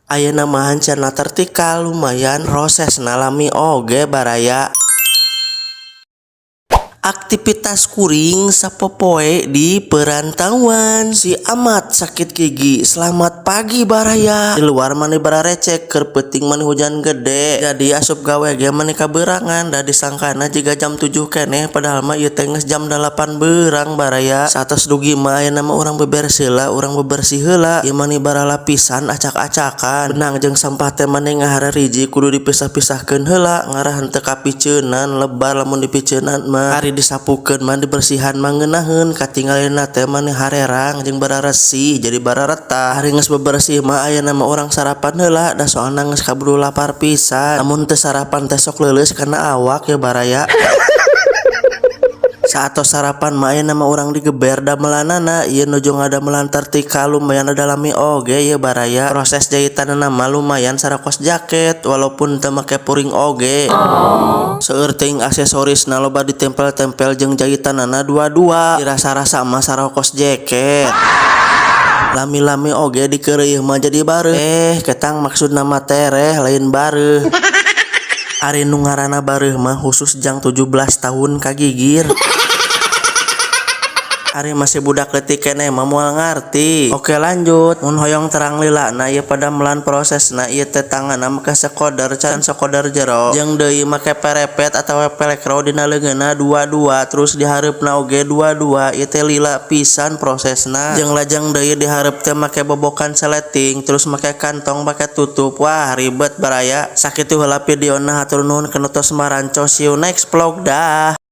Ayeuna mah hancana tertikal, lumayan prosesna lami oge, baraya. Aktivitas kuring sapopoe di perantauan. Si Amat sakit gigi. Selamat pagi, baraya. Di luar mani barecek, keur peuting mani hujan gede, jadi asup gawe ge mani kabeurangan, da disangkana jiga jam 7 keneh, padahal mah ieu teh geus jam 8 beurang, baraya. Saatos dugi mah ayeuna mah urang beberes heula, urang bebersih heula. Ieu mani baralapisan acak-acakan. Benang jeung sampah teh mani ngahariji, kudu dipisah-pisahkeun heula, ngarah henteu kapiceunan, lebar lamun dipiceunan mah. Ari disapukeun mah, dibersihan mah ngeunaheun, katingalina teh mani harerang jeung bararesih, jadi bararetah. Ari geus bebersih mah ayeuna mah urang sarapan heula, da soalna geus kaburu lapar pisan. Lamun teu sarapan teh sok leuleus kana awak ya, baraya. Saatos sarapan mah ayeuna mah urang digeber damelanana. Ieu nuju ngadamelan tertikal, lumayan rada lami oge ieu, baraya. Proses jahitanna mah lumayan sarakos jaket, walaupun teu make puring oge. Seueur teuing aksesorisna, loba ditempel-tempel jeung jahitanana dua-dua, dirasa-rasa mah sarakos jaket. Lami-lami oge dikeureuy mah jadi bareuh. Eh, ketang, maksudna mah tereh, lain bareuh. Ari nu ngaranna bareuh mah khusus jang 17 tahun ka gigir. Ari masih budak leutik keneh mah moal ngarti. Oke, lanjut. Mun hoyong terang lila na ieu padamelan prosesna, ieu teh tanganna make sekoder can sekoder jero, jeung deui make perepet atawa velcro dina leungeunna dua-dua, terus di hareupna oge dua-dua. Ieu teh lila pisan prosesna. Jeung lajeng deui di hareup teh make bobokan seleting, terus make kantong, make tutup. Wah, ribet, baraya. Sakitu heula videona, hatur nuhun ka nu tos maranco. See you next vlog, dah.